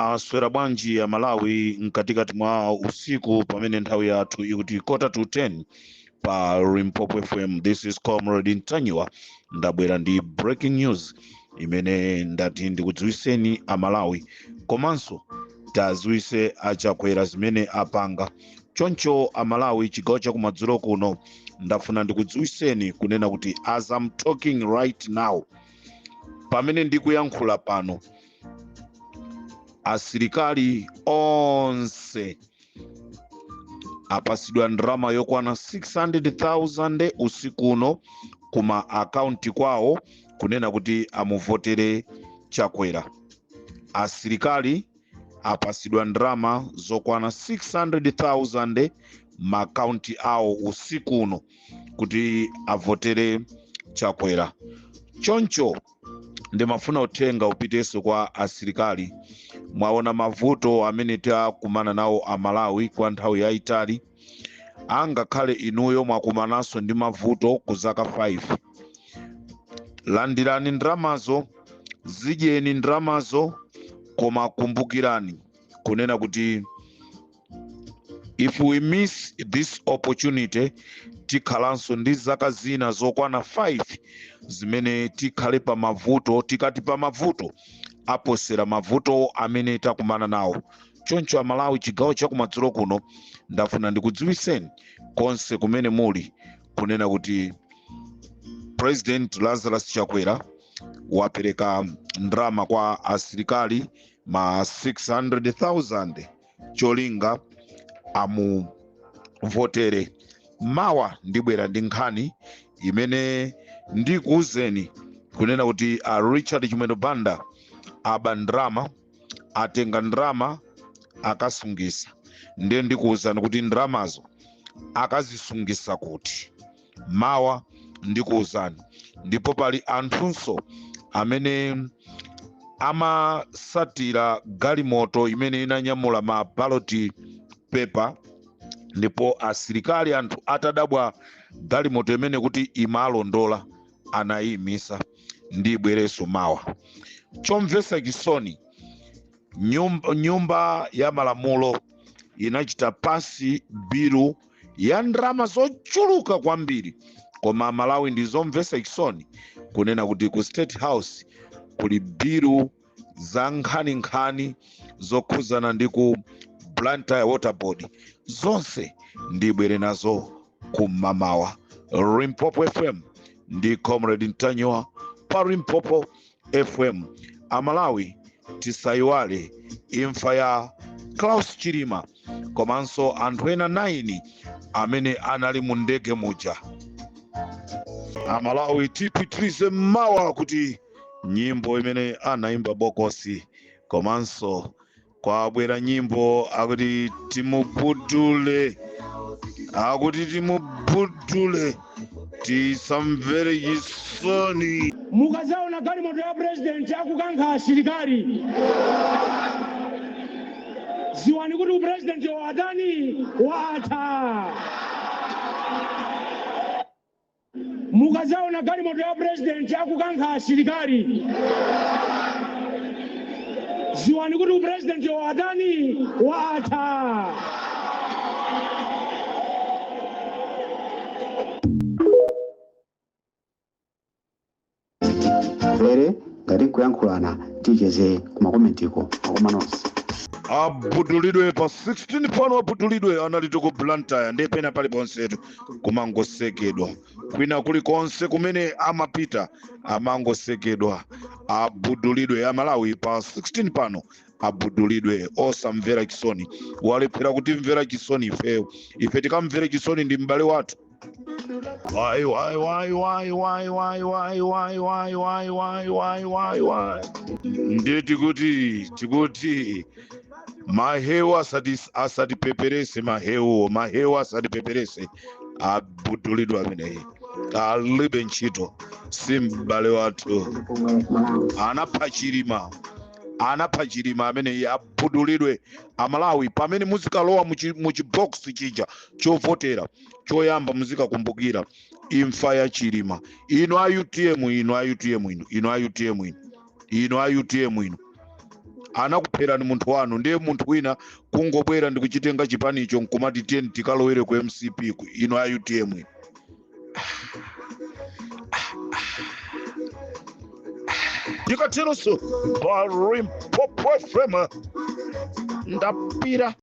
Mwaswera bwanji ya Malawi mkatikati mwa usiku pamene nthawi yathu ikuti 9:45 pa Limpopo FM. This is Comrade Ntanyiwa. Ndabwera ndi breaking news imene ndati ndikudziwiseni a Malawi, komanso taziwise achakwera zimene apanga. Choncho a Malawi, chigawo chakumadzulo kuno ndafuna ndikudziwiseni kunena kuti as I'm talking right now, pamene ndikuyankhula pano, asilikali onse apasidwa ndalama yokwana 600,000 usiku uno kuma akaunti kwawo kunena kuti amuvotere Chakwera. Asilikali apasidwa ndalama zokwana 600,000 maakaunti awo usiku uno kuti avotere Chakwera. Choncho ndimafuna uthenga upitenso kwa asilikali. Mwaona mavuto amene takumana nawo a Malawi kwa nthawi yayitali. Angakhale inuyo mwakumananso ndi mavuto ku zaka 5, landirani ndalamazo, zidyeni ndalamazo, koma kumbukirani kunena kuti if we miss this opportunity, tikhalanso ndi zaka zina zokwana 5 zimene tikhale pa mavuto. Tikati pa mavuto, aposera mavuto amene takumana nawo. Choncho Amalawi, chigawo chakumadzulo kuno ndafuna ndikudziwiseni konse kumene muli kunena kuti President Lazarus Chakwera wapereka ndalama kwa asilikali ma 600,000 cholinga amuvotere. Mawa ndibwera ndi nkhani imene ndikuwuzeni kunena kuti a Richard Chimwendo Banda aba ndalama, atenga ndalama akasungisa. Ndiye ndikuwuzani kuti ndalamazo akazisungisa kuti. Mawa ndikuwuzani. Ndipo pali anthunso amene amasatira galimoto imene inanyamula ma ballot paper, ndipo asilikali anthu atadabwa galimoto imene kuti imalondola, anayimisa. Ndibwereso mawa. Chomvetsa chisoni, nyumba ya malamulo inachita pass bilu ya ndalama zochuluka kwambiri, koma Malawi, ndizomvetsa chisoni kunena kuti ku State House kuli bilu za nkhaninkhani zokhuzana ndi ku Blantyre Water Board. Zonse ndibwere nazo kumamawa. Limpopo FM ndi Comrade Ntanyiwa pa Limpopo FM. Amalawi, tisayiwale imfa ya Klaus Chilima komanso anthu ena 9 amene anali mu ndege muja. Amalawi, tipitirize mawa kuti nyimbo imene anaimba Bokosi, komanso kwabwera nyimbo akuti timubudule, akuti timubudule, tisamvere chisoni. Mukazaona galimoto ya president akukankha asilikali, ziwani kuti upresident watani? Watha. Mukazaona galimoto ya president akukankha asilikali, ziwani kuti upresident watani? Watha. Vere ngati nkuyankhulana, ticheze kumakomentiko. Makoma nonse. Abudulidwe pa 16 pano, abudulidwe. Anali ku Blantyre ndi pena paliponsetu kumangosekedwa. Kwina kulikonse kumene amapita amangosekedwa. Abudulidwe Amalawi pa 16 pano, abudulidwe. Osamvera chisoni, walephera kutimvera chisoni ifeyo. Ife tikamvere chisoni ndi m'bale wathu? Why, why, why, why, why, why, why, why, why, why, why, why, why, why? Ndiye tikuti mahewu asatipeperese, mahewu, mahewu asatipeperese. Abudulidwe ameneyi, alibe ntchito, si m'bale wathu. Anapha Chilima, anapha Chilima ameneyi, abudulidwe. Amalawi, pamene muzikalowa muchibox chija chovotera, choyamba muzikakumbukira imfa ya Chilima. Inu a UTM, inu a UTM, inu, inu a UTM, inu, inu a UTM, inu. Anakupherani munthu wanu, ndiye munthu wina kungobwera ndi kuchitenga chipanicho nkumati tiyeni tikalowere ku MCP ku ino a UTM ino. Ndikateronso pa Limpopo FM ndapira.